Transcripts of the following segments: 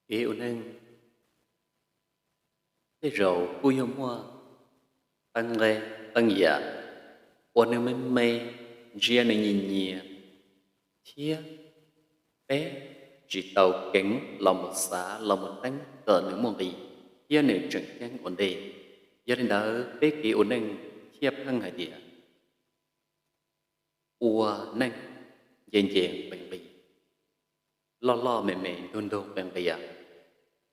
Kev ua neej tej zaum kuj yog muaj qee nqe qee yam ua nws me me, ntsia nws nyias nyias, thiab peb tsis tau keev los mus xav los mus teeb kom nws muaj nqis thiab nws tseem ceeb ua ntej. Yog li ntawd peb kev ua neej thiaj pheej hais tias ua neej nce nce nqis nqis, loj loj me me ntug ntug nqis nqis.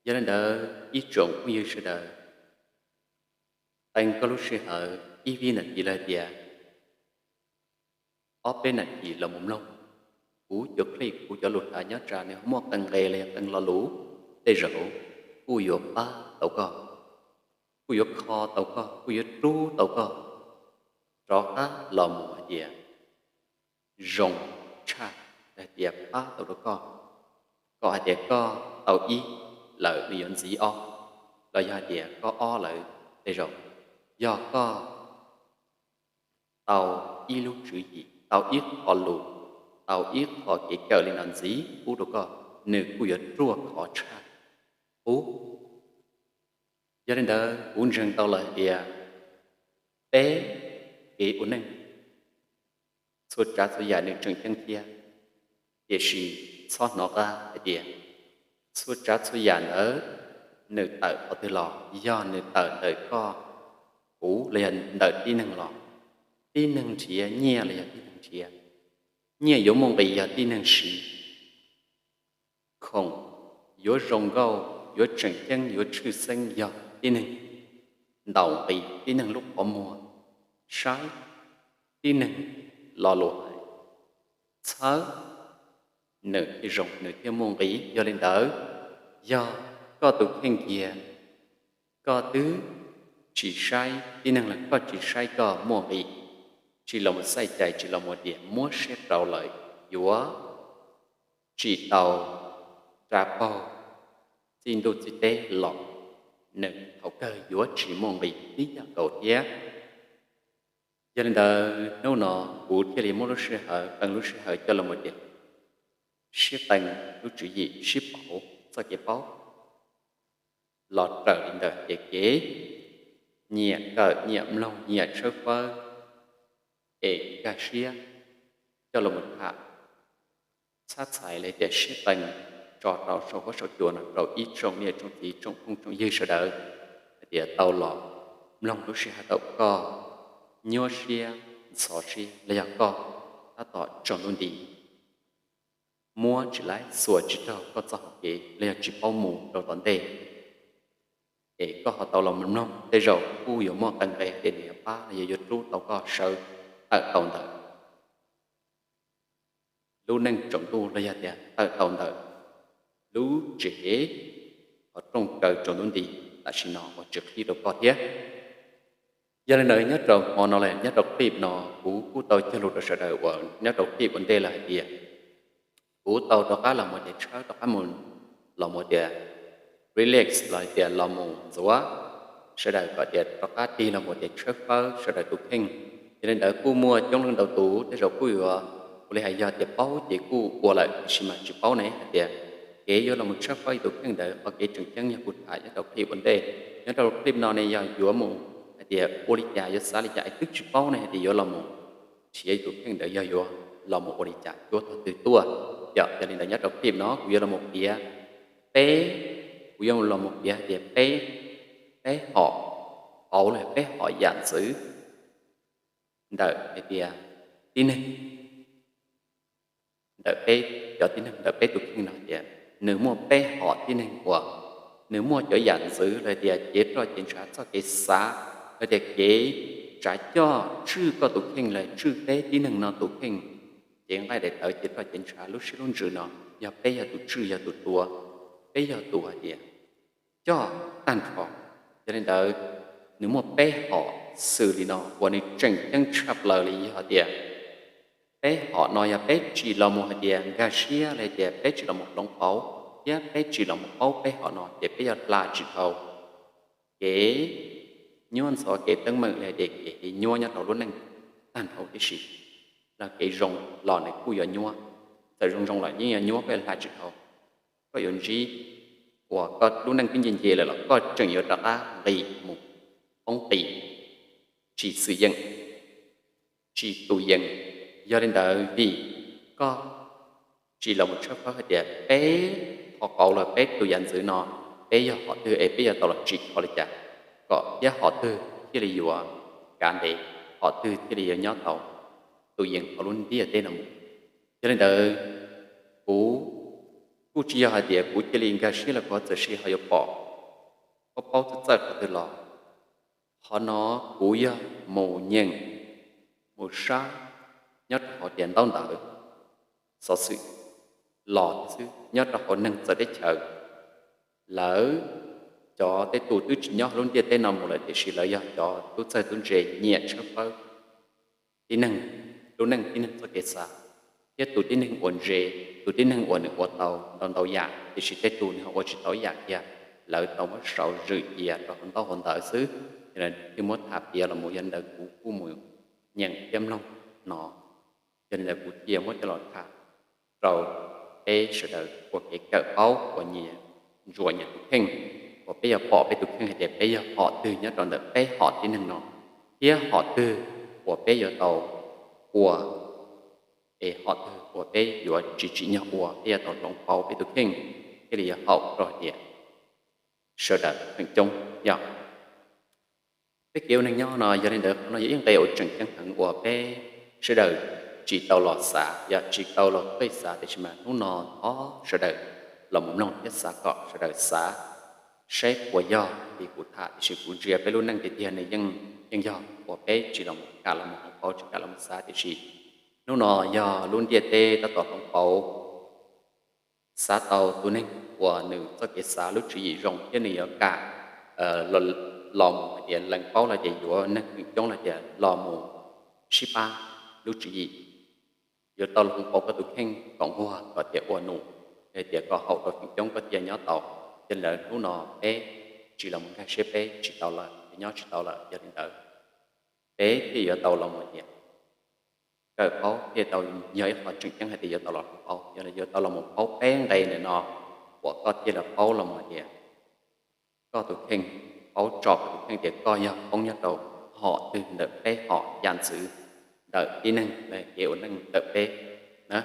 Yog li ntawd ib tsoom phooj ywg sawv daws, qee koj lub sij hawm ib vib nas this los hais tias ob peb nas this los mus mloog kuv cov clip, kuv cov lus tham nyob tsam nws ho muaj qee nqe los yog qee lo lus tej zaum kuj yuav pab tau koj, kuj yuav kho tau koj, kuj yuav rub tau koj rov qab los mus hais tias zoo tshaj, hais tias pab tau rau koj, kom hais tias koj tau ib lawm nws yuav ntxiv ob, los yog hais tias koj ob lawm tej zaum yog koj tau ib lub tswv yim, tau ib qho lus, tau ib qho kev kawm li no ntxiv pub rau koj, nws kuj yuav ruaj khov tshaj qub. Yog li ntawd kuv ntseeg tau lawm hais tias peb kev ua neej txhua tsav txhua yam nws tseem ceeb thiab, tiam sis txhob hnov qab hais tias txhua tsav txhua yam ntawd nws tawm qhov twg los, yog nws tawm ntawm koj kuv los yog ntawm tib neeg los, tib neeg nrhiav nyiaj los yog tib neeg nrhiav, nyiaj yuav muaj nqis yog tib neeg siv, khoom yuav zoo nkauj, yuav tseem ceeb, yuav tshwj xeeb yog tib neeg ntaus nqis tib neeg lub qhov muag, saib tib neeg lo lus hais, txhawb nws thiaj zoo, nws thiaj muaj nqis. Yog li ntawd, yog koj tus kheej kiag, koj twb tsis saib tib neeg los koj tsis saib koj muaj nqis, tsis los mus xav cai, tsis los mus tias muab siab rau lawm yuav tsim tau rab paug txij ntuj txij teb los, nws thaum kawg yuav tsis muaj nqis tib yam nkaus thiab. Yog li ntawd hnub no kuv thiaj li muab lub sij hawm, qee lub sij hawm coj los mus tias sib qee lub tswv yim, sib pauv txoj kev paub los raws li ntawm hais tias kev nyiam kawm, nyiam mloog, nyiam tshawb fawb es nkag siab coj los mus tham txhab txhais li tias sib qee tso rau saum huab saum cua no rau ib tsoom niam tsoom txiv tsoom phooj tsoom ywg sawv daws hais tias tau los mloog lub sij hawm thaum koj nyuaj siab ntxhov siab los yog koj tab tom tsaus ntuj nti, muab tsis laib xuas tsis raug koj txoj hau kev los yog tsis paub mus rau tom ntej, es koj ho tau los mloog tej zaum kuj yuav muaj qee nqe hais tias nws yuav pab los yog yuav rub tau koj sawv tawm tau ntawm lub neej tsaus ntuj los yog tias tawm tau ntawm lub tsev qhov rooj kaw tsaus ntuj nti tam sim no uas tsis qhib rau koj thiab. Yog li ntawd nyob rau hmo no los nyob rau clip no kuv kuj tau cog lus rau sawv daws uas nyob rau clip ua ntej lawm hais tias kuv tau rov qab los mus tias tshawb rov qab mus los mus tias relax los hais tias los mus ntxuav sawv daws kom tias rov qab tig los mus tias tshawb fawb sawv daws tus kheej. Yog li ntawd kuj muaj coob leej ntau tus tej zaum kuj yuav ua li hais yog tias paub ces kuj ua lawm, tiam sis mas tsis paub ne hais tias kev yuav los mus tshawb fawb yus tus kheej ntawd qhov kev tseem ceeb yog kuv tham nyob rau clip ua ntej. Nyob rau clip no ne yog yuav mus hais tias ua li cas, yuav xav li cas es twb tsis paub ne hais tias yuav los mus nrhiav yus tus kheej ntawd yog yuav los mus ua li cas, cuab tog twg tuaj. Yog, yog li ntawd nyob rau clip no kuv yuav los mus piav peb, kuv yuav los mus piav hais tias peb, peb hom pauv los peb hom yam ntxwv ntawm hais tias tib neeg, ntawm peb cov tib neeg, ntawm peb tus kheej no hais tias nws muaj peb hom tib neeg uas nws muaj cov yam ntxwv los tias cev roj cev ntshav txoj kev xav los tias kev tsav coj tswj koj tus kheej los tswj peb tib neeg no tus kheej, cev nqaij daim tawv cev roj cev ntshav lub siab lub ntsws no yog peb yog tus tswj yog tus tuav, peb yog tus hais tias coj tag nrho. Yog li ntawd nws muaj peb hom xws li no uas nws tseem ceeb tshaj plaws li yog tias peb hom no yog peb tsis los mus hais tias nkag siab los tias peb tsis los mus hloov pauv thiab peb tsis los mus paub peb hom no ces peb yuav hla tsis dhau kev nyuaj ntxhov kev teeb meem los tias kev nyuaj nyob rau lub neej tag nrho tib si. Los kev zoo los nws kuj yuav nyuaj, txawm zoo zoo los yeej yuav nyuaj, koj yuav hla tsis dhau, koj yuav ntsib uas koj lub neej twb nce nce lawm los koj tseem yuav rov qab nqis mus poob qis, tsis xwm yeem, tsis tus yees. Yog li ntawd vim koj tsis los mus tshawb fawb hais tias peb qhov qauv los peb tus yam ntxwv no, peb yog hom twg es peb yuav tau los tsim kho li cas, kom thiab hom twg thiaj li yuav kav ntev, hom twg thiaj li yuav nyob tau tus yees hauv lub ntiaj teb no mus. Yog li ntawd, kuv kuj tsis yog hais tias kuv cia li nkag siab los kuv txawm sis ho yuav pom, paub paub txawj txawj qhov twg los, qhov no kuv yog mus nyeem, mus saib nyob rau hauv tias ntaub ntawv xov xwm los xwb, nyob rau hauv neeg txawv teb chaws, lawv cov tej tus twb tsis nyob hauv lub ntiaj teb no mus lawm tiam sis lawv yog cov tub txawj tub ntse nyiam tshawb fawb tib neeg lub neej tib neeg txoj kev xav, thiab tus tib neeg uas ntse, tus tib neeg uas nws ua tau ntau ntau yam tiam sis tej tus nws ho ua tsis tau ib yam kiag, lawv tau muab sau zwm cia rau hauv ntaub hauv ntawv xwb. Yog li thiaj muab tham piav los mus, yog li ntawd kuv kuj mus nyeem thiab mloog no. Yog li ntawd kuv thiaj muab coj los tham rau peb sawv daws ua kev kawm paub uas nyias ntsuas nyias tus kheej, uas peb yuav pom peb tus kheej hais tias peb yog hom twg nyob rau ntawm peb hom tib neeg no, thiab hom twg uas peb yuav tau ua, es hom twg uas peb yuav tsis tsim nyog ua, peb yuav tau hloov pauv peb tus kheej, thiaj li yuav haum rau hais tias sawv daws feem coob yog peb kev ua neeg nyob no. Yog li ntawd qhov no yog ib nqe uas tseem ceeb heev uas peb sawv daws tsis tau los xav, yog tsis tau los qhej xav, tiam sis mas hnub no thov sawv daws los mus mloog thiab xav kom sawv daws xav saib puas yog li kuv tham. Tiam sis kuv ntsia peb lub neej tiag tiag nws yeej, yeej yog uas peb tsis los mus kam los mus hloov pauv, tsis kam los mus xav, tiam sis hnub no yog lub ntiaj teb tab tom hloov pauv, xav tau tus neeg uas nws txoj kev xav lub tswv yim zoo thiab nws yuav kam los mus hais tias lees paub los tias yuav neeg feem coob los tias los mus sib pab lub tswv yim, yuav tau los hloov pauv koj tus kheej kom nquag kom tias ua num, hais tias kom haum rau feem coob koj thiaj nyob tau. Yog li ntawd hnub no peb tsis los mus nkag siab peb tsis tau lawm, nyob tsis tau lawm. Yog li ntawd peb thiaj yuav tau los mus tias kawm paub thiaj tau yog ib qho tseem ceeb hais tias yuav tau los hloov pauv, yog li yuav tau los mus paub peb nqe ntawm no, uas koj thiaj li paub los mus hais tias koj tus kheej, paub tso koj tus kheej tias koj yog poob nyob rau hom twg ntawm peb hom yam ntxwv ntawm tib neeg los kev ua neej ntawm peb na.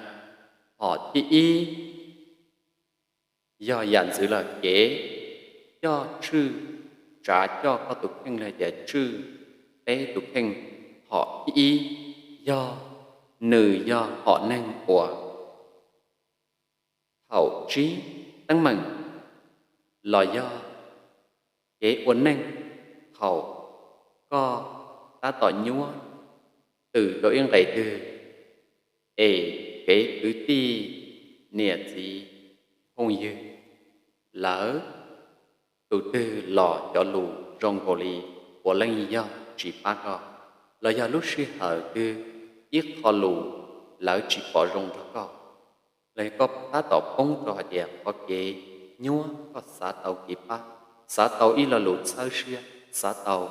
Hom thib ib yog yam ntxwv los kev coj tswj, tsav coj koj tus kheej los tias tswj peb tus kheej. Hom thib ib yog nws yog hom neeg uas thaum tsib teeb meem los yog kev ua neej thaum koj tab tom nyuaj tws rau ib nqes twg, es kev kwv tij niam txiv phooj ywg lawv tus twg los cov lus zoo nkaus li puav leej yog tsis pab koj, los yog lub sij hawm twg ib qho lus lawv tsis pom zoo nrog koj, los yog koj tab tom poob rau hais tias qhov kev nyuaj, koj xav tau kev pab, xav tau ib lo lus txhawb siab, xav tau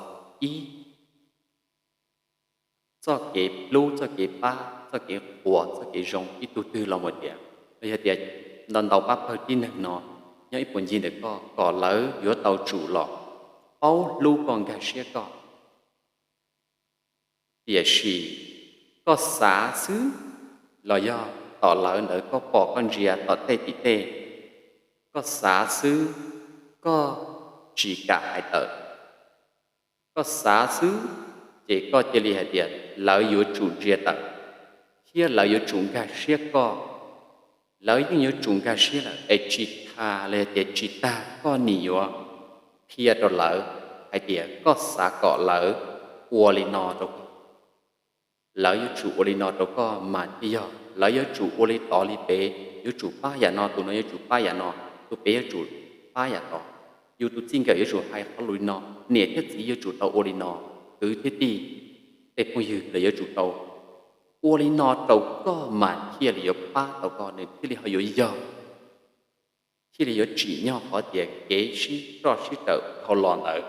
ib txoj kev hlub, txoj kev pab, txoj kev quas, txoj kev zoo ib tug twg los mus tias, los yog tias ntau ntau pab pawg tib neeg no nyob ib puag ncig ntawm koj kom lawv yuav tau tsum los paub hlub koj, nkag siab koj. Tiam sis koj xav xwb los yog tom lawv ntawd koj pom koj ntsia tom tej tim tej, koj xav xwb koj tsis kam hais tawm, koj xav xwb ces koj cia li hais tias lawv yuav tsum ntsia tawm thiab lawv yuav tsum nkag siab koj. Lawv yeej yuav tsum nkag siab lawm es tsis tas li tias tsis tag koj nim yuav qhia rau lawv hais tias koj xav kom lawv ua li no rau koj. Lawv yuav tsum ua li no rau koj mas thiaj yog, lawv yuav tsum ua li tod li pem, yuav tsum pab yam no, tus no yuav tsum pab yam no, tus pem yuav tsum pab yam tod. Yus tus txij nkawm yuav tsum hais qhov lus li no, niam thiab txiv yuav tsum tau ua li no, kwv thiab tij, tej phooj ywg los yuav tsum tau ua li no rau koj mas thiaj li yuav pab tau koj, nws thiaj li ho yuav yog, thiaj li yuav tsim nyog qhov tias kev sib roj sib rawm dhau los ntawd.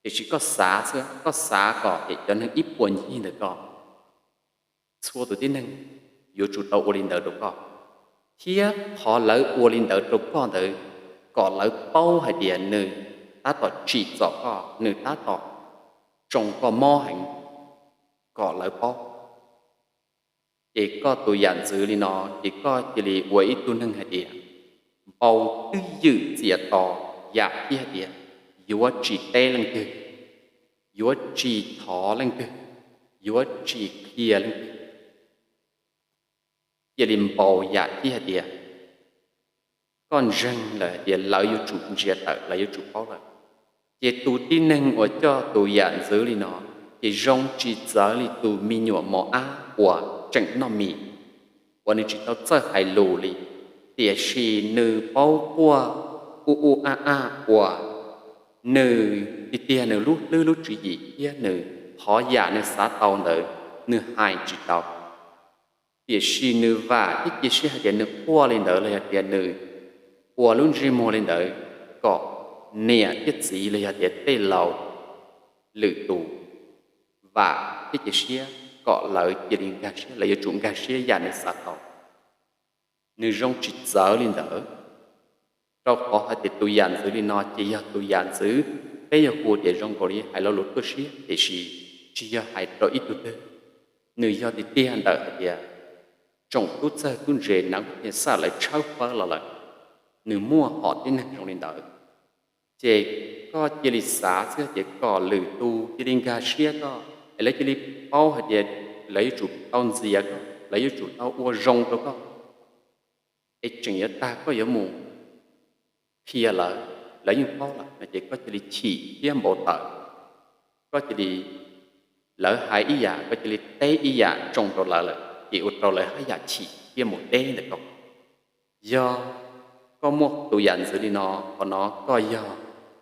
Tiam sis koj xav xwb, koj xav kom cov neeg ib puas ncig ntawm koj, txhua tus tib neeg yuav tsum tau ua li ntawd rau koj, thiab qhov lawv ua li ntawd rau koj ntawd kom lawv paub hais tias nws tab tom tsim txom koj, nws tab tom tsoo koj mob heev, kom lawv paub. Ces koj tus yam ntxwv li no, ces koj cia li ua ib tug neeg hais tias npau twj ywm txias to yam thiab hais tias yuav tsis teb leej twg, yuav tsis thov leej twg, yuav tsis qhia leej twg. Cia li npau yam thiab hais tias koj ntseeg lawm hais tias lawv yuav tsum ntsia tawm, lawv yuav tsum paub lawm. Ces tus tib neeg uas coj tus yam ntxwv li no, ces zoo tsis txawv li tus me nyuam mos ab uas tseem noj mis, uas nws tsis tau txawj hais lus li, tiam sis nws paub quaj ub ub ab ab uas nws tiag tiag nws lub hlwb lub tswv yim thiab nws qhov yam nws xav tau ntawd nws hais tsis tau. Tiam sis nws vam thiab cia siab hais tias nws quaj li ntawd los yog tias nws ua lub ntsej muag li ntawd kom niam thiab txiv los yog tias tej laus lwm tus vam thiab cia siab kom lawv cia li nkag siab, lawv yuav tsum nkag siab yam nws xav tau. Nws zoo tsis txawv li ntawd, rau qhov hais tias tus yam ntxwv li no ces yog tus yam ntxwv peb yuav hu tias zoo nkaus li hais lo lus tuaj siab, tiam sis tsis yog hais rau ib tug twg. Nws yog tiag tiag ntawm hais tias tsoom tub txawg tub ntse nawb, thiaj xaj lawv tshawb fawb los lawm. Nws muaj hom tib neeg zoo li ntawd, ces koj cia li xav xwb tias kom lwm tus cia li nkag siab koj es lawv cia li paub hais tias lawv yuav tsum tau ntxias koj, lawv yuav tsum tau ua zoo rau koj, es tseem yuav tag koj yuav mus qhia lawv, lawv yeej paub lawm no ces koj cia li chim thiab npau taws. Koj cia li, lawv hais ib yam koj cia li teb ib yam tsoo rau lawv lawm ces ua rau lawv haj yam chim thiab mus teb ntawm koj. Yog koj muaj tus yam ntxwv li no, qhov no koj yog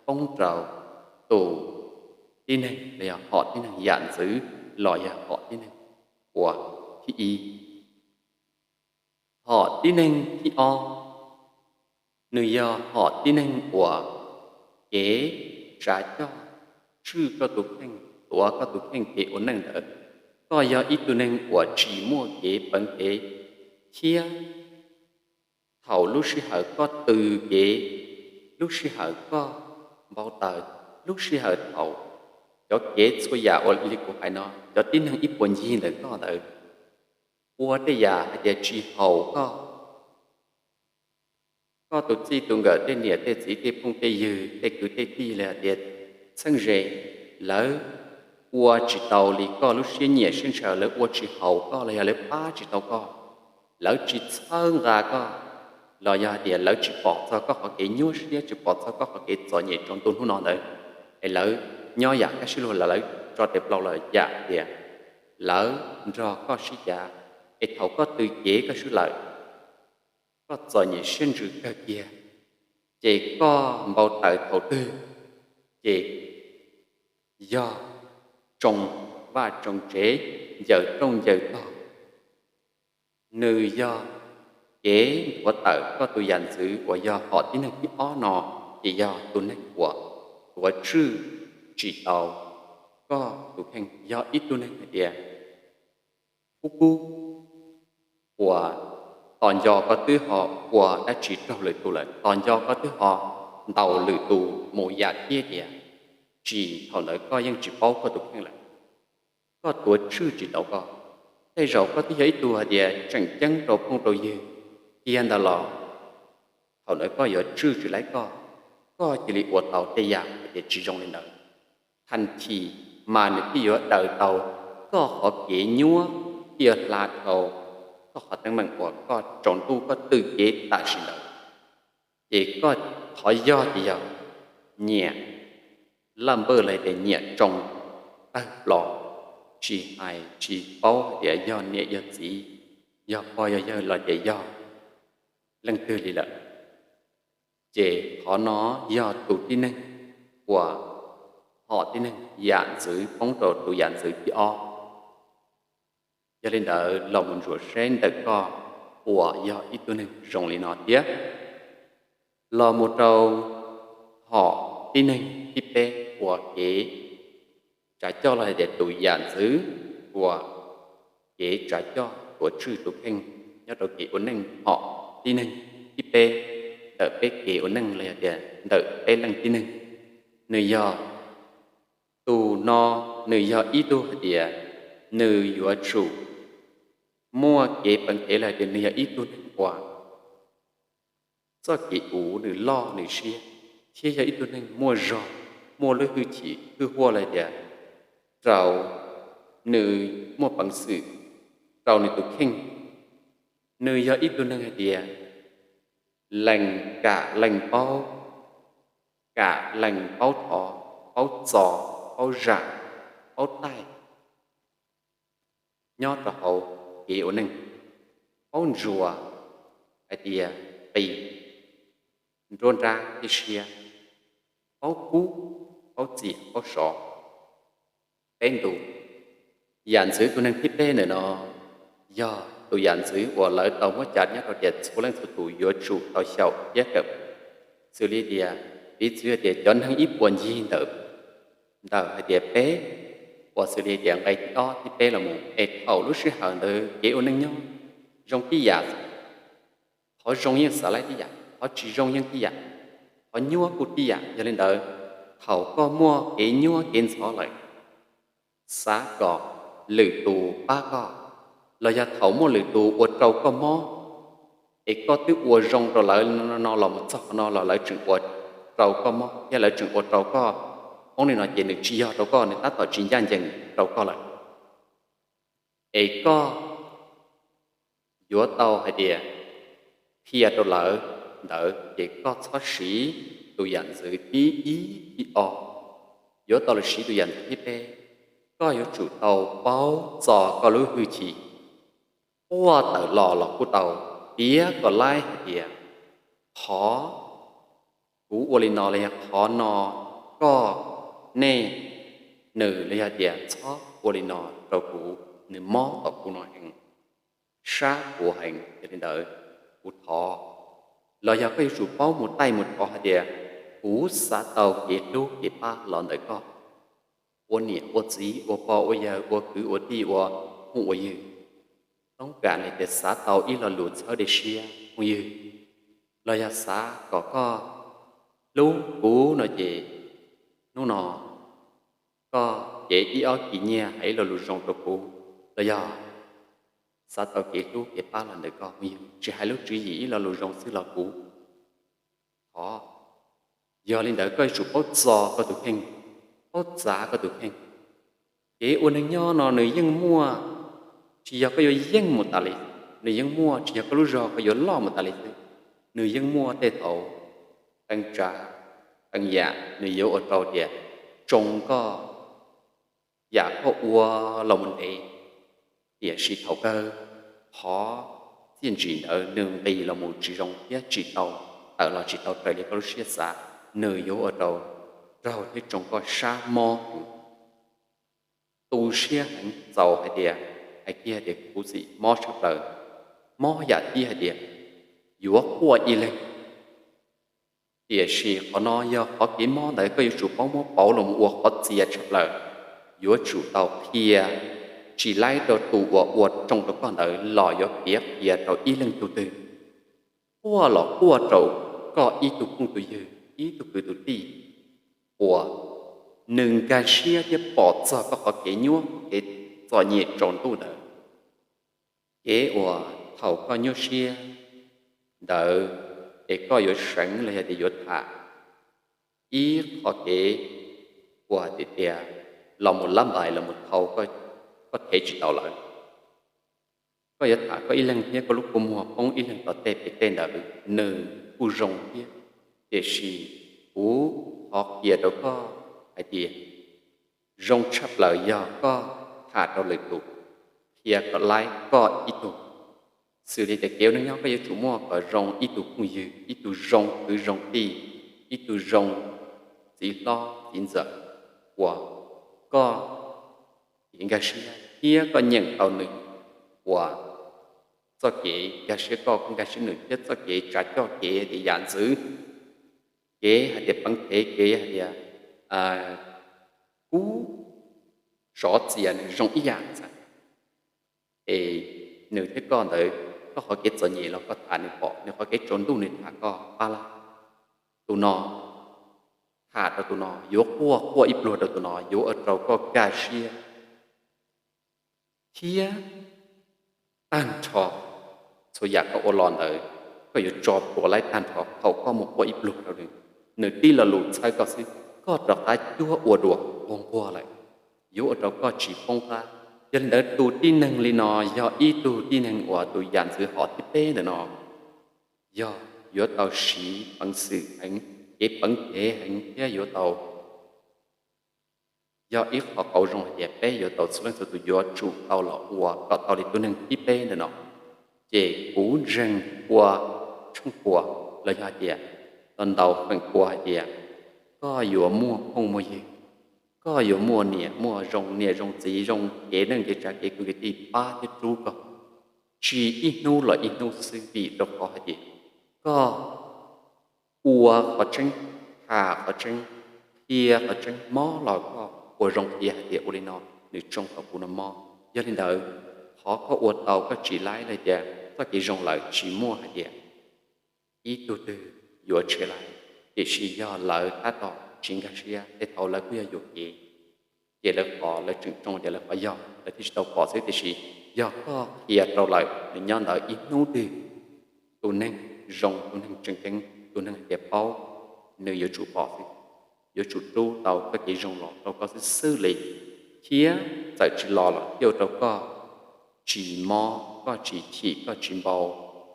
poob rau tus tib neeg los yog hom tib neeg yam ntxwv los yog hom tib neeg uas thib ib. Hom tib neeg thib ob, nws yog hom tib neeg uas kev tsav coj tswj koj tus kheej, tuav koj tus kheej kev ua neej ntawd. Koj yog ib tug neeg uas tsis muaj kev peev kev thiab thaum lub sij hawm koj tw kev, lub sij hawm koj npau taws, lub sij hawm thaum cov kev txhua yam uas li kuv hais no cov tib neeg ib puas ncig ntawm koj ntawd ua tej yam hais tias tsis haum koj, koj tus txij tus nkawm tej niam tej txiv tej phooj tej ywg tej kwv tej tij li hais tias txheeb ze, lawv ua tsis tau li koj lub siab nyiam siab ntshaw, lawv ua tsis haum koj los yog lawv pab tsis tau koj, lawv tsis txhawb nqa koj, los yog hais tias lawv tsis pom txog koj qhov kev nyuaj siab, tsis pom txog koj qhov kev txom nyem tsaus ntuj hnub no ntawd, es lawv nyob yam kaj siab luag los lawv tso tes plaws los yam tias lawv nrog koj sib cav, es thaum koj tw cev koj swb lawm, koj txom nyem siab ntsws kawg kiag, ces koj npau taws thaum twg, ces yog tsoo vaj tsoo tsev, ncaws rooj ncaws tog. Nws yog kev nthuav tawm koj tus yam ntxwv uas yog hom tib neeg thib ob no, ces yog tus neeg uas tuav tswj tsis tau koj tus kheej, yog ib tug neeg hais tias kub kub, uas tos nco koj twb ho ua dab tsi raug lwm tus lawm, tos nco koj twb ho ntaus lwm tus mus yam thiab tias tsis, thaum ntawd koj yeej tsis paub koj tus kheej lawm. Koj tuav tswj tsis tau koj. Tej zaum koj twb yog ib tug hais tias tseem ceeb rau phooj rau ywg kiag ntawd los thaum ntawd koj yuav tswj tsis laib koj, koj cia li ua tau tej yam hais tias tsis zoo li ntawd. Thaj thim mas nws thiaj yuav daws tau koj qhov kev nyuaj, thiaj yuav hla dhau koj qhov teeb meem uas koj tsaus ntuj koj tw kev tam sim ntawd. Ces koj qhov yog ces yog nyiam laj npawj los tias nyiam tsoo, tawg plo, tsis hais tsis paub hais tias yog niam yog txiv, yog pog yog yawg los tias yog leej twg li lawm. Ces qhov no yog tus tib neeg uas hom tib neeg yam ntxwv poob rau tus yam ntxwv thib ob. Yog li ntawd los mus ntsuam seb ntawm koj puas yog ib tug neeg zoo li no thiab. Los mus rau hom tib neeg thib peb uas kev tsav coj los hais tias tus yam ntxwv uas kev tsav coj tuav tswj tus kheej nyob rau kev ua neej hom tib neeg thib peb. ntawm peb kev ua neej los yog tias ntawm peb leej tib neeg. Nws yog, tus no nws yog ib tug hais tias nws yuav tsum muaj kev peev kev los hais tias nws yog ib tug neeg uas txoj kev uv nws loj nws siab, thiab yog ib tug neeg muaj zog, muaj lub hwj chim hwj huaj los tias rau nws muaj peev xwm rau nws tus kheej. Nws yog ib tug neeg hais tias lees kam lees paub, kam lees paub thov, paub txo, paub zam, paub taij nyob rau hauv kev ua neej, paub ntsuas hais tias qis nruab nrab thiab siab, paub kub, paub txias, paub sov, peb ntu. Yam ntxwv tus neeg thib peb ntawm no yog tus yam ntxwv uas lawv tau muab cav nyob rau tias txhua leej txhua tus yuav tsum tau xyaum thiab kawm. Xws li tias, piv txwv hais tias cov neeg ib puas ncig ntawm, ntawm hais tias peb, uas xws li tias nqe thib ob thib peb los mus, es thaum lub sij hawm ntawd kev ua neej nyob zoo tib yam, qhov zoo yeej xav laib tib yam, qhov tsis zoo yeej tib yam, qhov nyuaj kuj tib yam. Yog li ntawd, thaum koj muaj kev nyuaj kev ntxhov lawm, xav kom lwm tus pab koj, los yog thaum muaj lwm tus ua rau koj mob, es koj twb ua zoo rau lawv no los mus txog qhov no los lawv tseem ua rau koj mob thiab lawv tseem ua rau koj poob li no ces nws tsis yog rau koj, nws tab tom tsis ncaj ncees rau koj lawm. Es koj yuav tau hais tias qhia rau lawv ntawd ces koj txhob siv tus yam ntxwv thib ib thib ob, yuav tau los siv tus yam ntxwv thib peb. Koj yuav tsum tau paub txo koj lub hwj chim, quaj tawm los los kuj tau, piav kom laib hais tias qhov kuv ua li no los yog qhov no koj, nej, nws los yog tias txhob ua li no rau kuv, nws mob tom kuv no heev, sab kuv heev, yog li ntawd kuv thov. Los yog koj yuav tsum paub mus taij mus thov hais tias kuv xav tau kev hlub kev pab los ntawm koj. Ua niam ua txiv, ua pog ua yawg, ua kwv ua tij, ua phooj ua ywg, toob kas li tias xav tau ib lo lus txhawb dej siab phooj ywg, los yog xav kom koj hlub kuv no ces hnub no koj cev ib ob kis nyiaj hais ib lo lus zoo rau kuv, los yog xav tau kev hlub kev pab los ntawm koj phooj ywg, tsis hais lub tswv yim ib lo lus zoo xwb los kuv thov. Yog li ntawd koj yuav tsum paub txo koj tus kheej, paub txav koj tus kheej. Kev ua neeg nyob no nws yeej muaj, tsis yog koj yuav yeej mus tas li, nws yeej muaj, tsis yog koj lub zog koj yuav loj mus tas li xwb, nws yeej muaj tej thaum qee tsav qee yam nws yuav ua rau tias tsoo koj yam koj ua los mus ntev, tiam sis thaum kawg qhov txiaj ntsim ntawd nws nqis los mus tsis zoo thiab tsis tau, tawm los tsis tau raws li koj lub siab xav, nws yuav ua rau raug thiab tsoo koj sab mob heev, tu siab heev, txaus hais tias, hais kiag tias khuv xim mob tshaj plaws, mob yam thib hais tias yuav quaj ib leeg. Tiam sis qhov no yog qhov kev mob ntawd koj yuav tsum paub muab pauv los mus ua qhov txias tshaj plaws, yuav tsum tau qhia tsis laib rau tus uas ua tsoo rau koj ntawd los yuav piav qhia rau ib leej tug twg. Quaj los quaj rau koj ib tug phooj tus ywg, ib tug kwv tus tij uas nws nkag siab thiab pom txog koj qhov kev nyuaj kev txom nyem tsaus ntuj ntawd. Kev uas thaum koj nyuaj siab ntawd es koj yuav seev los yog tias yuav tham ib qho kev uas tias tias los mus lab npais los mus thau koj thev tsis tau lawm. Koj yuav tham koj ib leeg thiab koj lub kua muag poob ib leeg tom tej pem tej ntawd nws kuj zoo thiab, tiam sis kuv thov qhia rau koj hais tias zoo tshaj plaws yog koj tham rau lwm tus, qhia kom laib koj ib tug. Xws li tias kev ua neej nyob koj yuav tsum muaj kom zoo ib tug phooj ywg, ib tug zoo kwv zoo tij, ib tug zoo txiv hlob txiv ntxawm uas koj kev nkag siab thiab koj nyeem tau nws, uas txoj kev nkag siab koj kuj nkag siab nws thiab txoj kev tsav coj kev tias yam ntxwv, kev hais tias peev phev, kev hais tias kub sov txias nws zoo ib yam ntxwv. Es nws thiab koj ntawd koj qhov kev txom nyem los koj tham nws pom, nws qhov kev tsaus ntuj nws tham koj pab lawm. Tus no tham rau tus no, yuav quaj quaj ib pluag rau tus no, yuav ua rau koj kaj siab thiab tag nrho txhua yam koj ua los ntawd, koj yuav tso plhuav laib tag nrho thaum koj mus quaj ib pluag rau nws. Nws tib lo lus txhawb koj xwb, koj rov qab cuag ua dua nquag nquag lawm, yuav ua rau koj tsis poob qab. Yog li ntawd tus tib neeg li no yog ib tug tib neeg uas tus yam ntxwv hom thib peb ntawm no yog yuav tau siv peev xwm heev, kev peev kev heev thiab yuav tau yog ib qho qauv zoo hais tias peb yuav tau txhua leej txhua tus yuav tsum tau los ua kom tau li tus neeg thib peb ntawm no. Ces kuv ntseeg ua tshooj pua los yog hais tias tau ntau feem pua hais tias koj yuav muaj phooj muaj ywg, koj yuav muaj niam muaj zoo, niam zoo txiv zoo, kev neej kev tsav kev kwv kev tij pab thiab rub koj, tsis ib hnub los ib hnub xwb vim rau qhov hais tias koj ua qhov tseeb, tham qhov tseeb, qhia qhov tseeb, mob los koj ua zoo qhia hais tias ua li no nws tsoo tau kuv no mob. Yog li ntawd, qhov koj ua tau koj tsim laib los tias txoj kev zoo lawm tsis muaj hais tias ib tug twg yuav tshem lawm, tiam sis yog lawv tab tom tsis nkag siab tej thaum lawv kuj yog yuam kev, ces lawv qhov lawv tseem tsoo ces lawv qhov yog lawv thiaj tsis tau pom xwb. Tiam sis yog koj qhia rau lawm, nws nyob ntawd ib hnub twg tus neeg zoo, tus neeg tseem ceeb, tus neeg hais tias paub, nws yuav tsum pom xwb, yuav tsum rub tau txoj kev zoo los rau koj xwb xwb li, thiab txawm tsis los los thiaj ua rau koj tsis mob, koj tsis chim, koj tsis npau,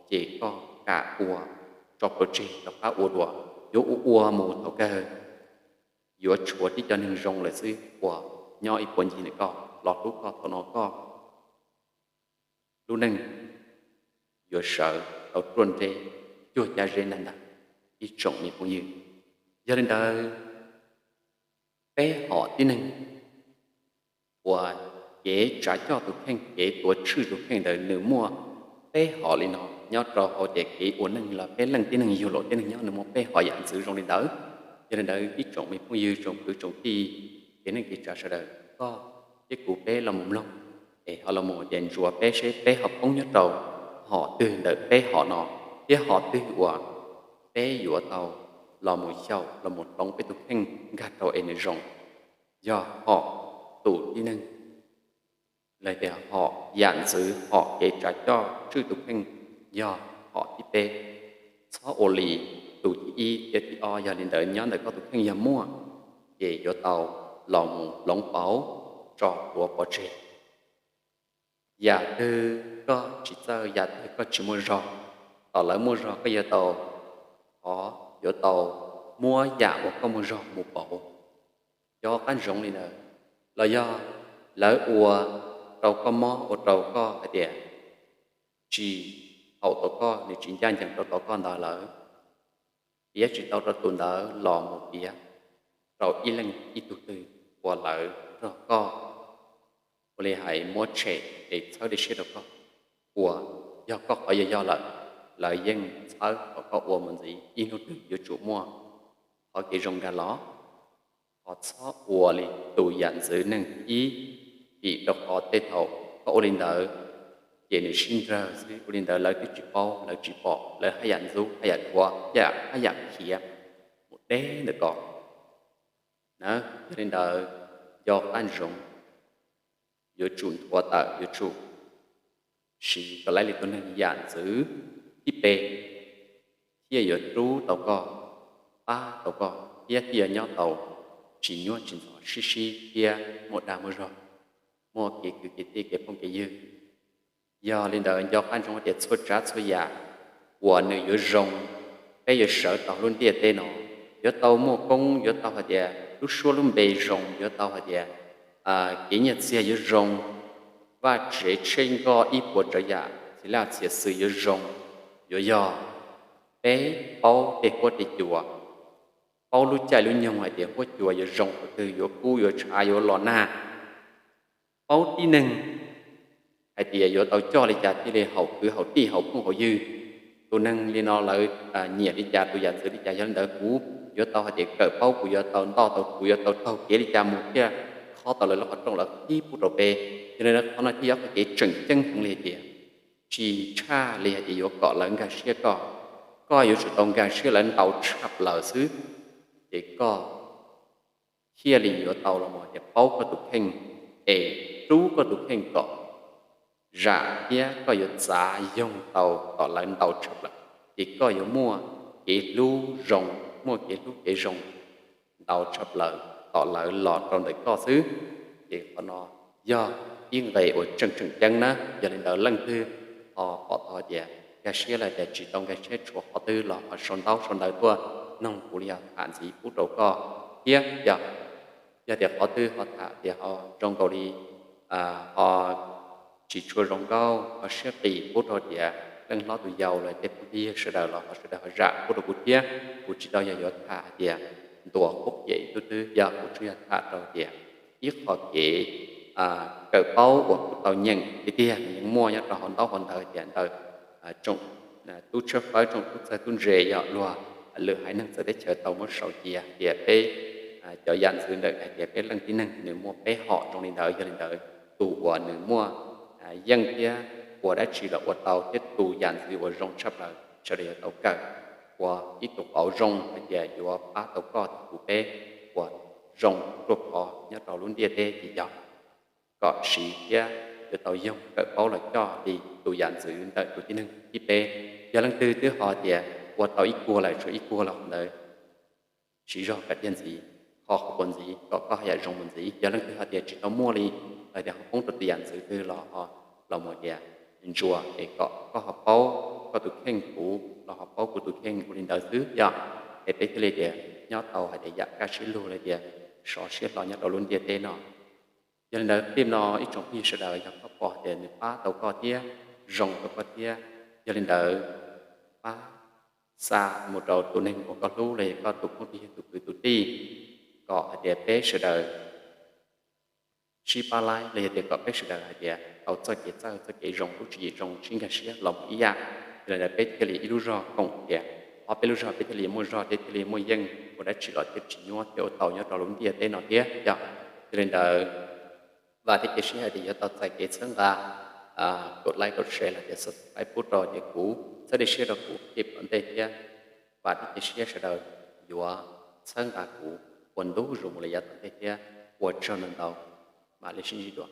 ces koj kam ua, tso plhuav tseg rov qab ua dua. Yuav ua ua mus thaum kawg yuav tshuav tib co neeg zoo lawm xwb uas nyob ib puag ncig ntawm koj los hlub koj, thaum no koj lub neej yuav sawv tau ruaj nreb cuag cab zeb ntag ntag, ib tsoom me phooj ywg. Yog li ntawd, peb hom tib neeg uas kev tsav coj tus kheej, kev tuav tswj tus kheej ntawd nws muaj peb hom li no nyob rau hauv tias kev ua neej los peb leej tib neeg yug los tib neeg nyob nws muaj peb hom yam ntxwv zoo li ntawd. Yog li ntawd ib tsoom me phooj ywg, tsoom kwv tsoom tij, kev neej kev tsav sawv daws, koj thiab kuv peb los mus mloog es ho los mus tias ntsuas peb seb peb ho poob nyob rau hom twg ntawm peb hom no, thiab hom twg uas peb yuav tau los mus xyaum los mus hloov peb tus kheej nkag rau es nws zoo. Yog hom tus tib neeg, los tias hom yam ntxwv, hom kev tsav coj tswj tus kheej, yog hom thib peb. Txhob ua li tus thib ib thiab thib ob. Yog li ntawd nyob ntawm koj tus kheej yog muaj, ces yuav tau los mus hloov pauv, tso plhuav pov tseg. Yam twg koj tsis txawj, yam twg koj tsis muaj zog, tom lawv muaj zog koj yuav tau, o, yuav tau muab yam uas koj muaj zog mus pauv. Cov qab ntsoov li ntawd, los yog lawv ua rau koj mob, ua rau koj hais tias tsis haum tau koj, nws tsis ncaj ncees rau tau koj ntawd lawm, piav tsis tau rau tus ntawd los mus piav rau ib leej ib tug twg uas lawv nrog koj, ua li hais muab tshem es txhawb dej siab rau koj, uas yog koj qhov yog yog lawm, lawv yeej txhawb kom koj ua mus ntxiv, ib hnub twg yuav tsum muaj qhov kev zoo nkag los. Ho txhob ua li tus yam ntxwv neeg thib ib, vim rau qhov tej thaum koj ua li ntawd ces nws sib nrawg xwb. Ua li ntawd lawv twb tsis paub, lawv tsis pom, lawv haj yam ntxub, haj yam dhuav, haj yam khiav mus deb ntawm koj na. Yog li ntawd, nco qab ntsoov, yuav tsum nthuav tawm, yuav tsum siv kom laib li tus neeg yam ntxwv thib peb, thiaj yuav rub tau koj, pab tau koj, thiab thiaj yuav nyob tau tsis nyuaj tsis ntxhov, sib sib thiab muaj dag muaj zog, muaj kev kwv kev tij kev phooj kev ywg. Yog li ntawd nco qab ntsoov hais tias txhua tsav txhua yam uas nws yuav zoo, peb yuav sawv tau lub ntiaj teb no, yuav tau muaj koob, yuav tau hais tias lub suab lub npe zoo, yuav tau hais tias kev nyiaj txiag yuav zoo, vaj tsev tsheb nkoj ib puas tsav yam txiv laj txiav xwm yuav zoo, yuav yog peb paub tej huab tej cua, paub lub caij lub nyoog hais tias huab cua yuav zoo thaum twg, yuav kub yuav tshav yuav los nag, paub tib neeg hais tias yuav tau coj li cas thiaj li haum kwv haum tij haum phooj haum ywg, tus neeg li no lawv nyiam li cas, tus yam ntxwv li cas. Yog li ntawd kuv yuav tau hais tias kawm paub, kuv yuav tau ntoj tau, kuv yuav tau taug kev li cas mus thiaj khob tau lawv lub qhov rooj, lawv qhib pub rau peb. Yog li ntawd qhov no thiaj yog qhov kev tseem ceeb heev li hais tias tsis tshaj li hais tias yuav kom lawv nkag siab koj. Koj yuav tsum tau nkag siab lawv ntau tshaj plaws xwb, ces koj thiaj li yuav tau los tias paub koj tus kheej, es rub koj tus kheej kom zam thiab koj yuav txav yoog tau tom lawv ntau tshaj plaws, ces koj yuav muaj kev hlub zoo, muaj kev hlub kev zoo ntau tshaj plaws tom lawv los rau ntawm koj xwb. Ces qhov no yog ib nqe uas tseem tseem ceeb na. Yog li ntawd leej twg ho pom tau tias nkag siab los tias tsis tau nkag siab tshuav qhov twg los ho sau ntaub sau ntawv tuaj noog kuv los yog tham ntxiv pub rau koj thiab. Yog, yog tias qhov twg ho tham tias ho zoo nkaus li ho tsis tshua zoo nkauj ho siab qis pub rau tias leej hlob tus yau los tej phooj ywg sawv daws los ho sawv daws ho zam pub rau kuv thiab. Kuv tsis tau yog yuav tham hais tias ntuas qub ces ib tug twg, yog kuv tsuas yog tham rau tias ib qho kev kawm paub uas kuv tau nyeem tiag tiag nws yeej muaj nyob rau hauv ntaub hauv ntawv tias ntawm tsoom tub tshawb fawb, tsoom tub txawg tub ntse, yog luag lwm haiv neeg txawv teb chaws tau muab sau cia tias peb cov yam ntxwv ntawm hais tias peb leej tib neeg nws muaj peb hom zoo li ntawd. Yog li ntawd tus uas nws muaj yeej thiab ua dab tsi los ua tau thiab tus yam ntxwv uas zoo tshaj plaws sawv daws yuav tau kawm ua ib tug qauv zoo hais tias yuav pab tau koj thiab kuv peb ua zoo ruaj khov nyob rau lub ntiaj teb ces yog kom siv thiab yuav tau yoog kawm paub los coj li tus yam ntxwv ntawm tus tib neeg thib peb. Yog leej twg twb ho tias ua tau ib kuag lawm, tshuav ib kuag los qhov ntawd siv zog kom tiag ntxiv, kho qhov puas ntxiv kom koj haj yam zoo mus ntxiv. Yog leej twg ho tias tsis tau muaj li, los tias ho poob rau tus yam ntxwv twg los ho los mus tias ntsuas es kom koj ho paub koj tus kheej kuv los ho paub kuv tus kheej ua li ntawd xwb yog. Es peb thiaj li tias nyob tau hais tias yam kaj siab lug li tias sov siab hlo nyob rau lub ntiaj teb no. Yog li ntawd clip no ib tsoom phooj ywg sawv daws yog koj pom tias nws pab tau koj thiab zoo rau koj thiab, yog li ntawd pab xa mus rau tus neeg uas koj hlub los yog koj tus phooj ywg, tus kwv tus tij, kom hais tias peb sawv daws sib pab laib los yog tias kom peb sawv daws hais tias tau txoj kev txawj txoj kev zoo lub tswv yim zoo sib nkag siab los mus ib yam. Yog li ntawd peb thiaj li ib lub zog koom tias ob peb lub zog peb thiaj li muaj zog thiab thiaj li muaj yeej ua dab tsi los thiaj tsis nyuaj thiab ua tau nyob rau lub ntiaj teb no thiab yog. Yog li ntawd vam thiab cia siab hais tias yuav tau txais kev txhawb nqa, kom like kom share los tias subscribe pub rau tias kuv txhawb dej siab rau kuv clip tom ntej thiab. Vam thiab cia siab sawv daws yuav txhawb nqa kuv ua ntu zus mus li yav tom ntej thiab. Ua tsaug ntau ntau, mam li sib ntsib dua.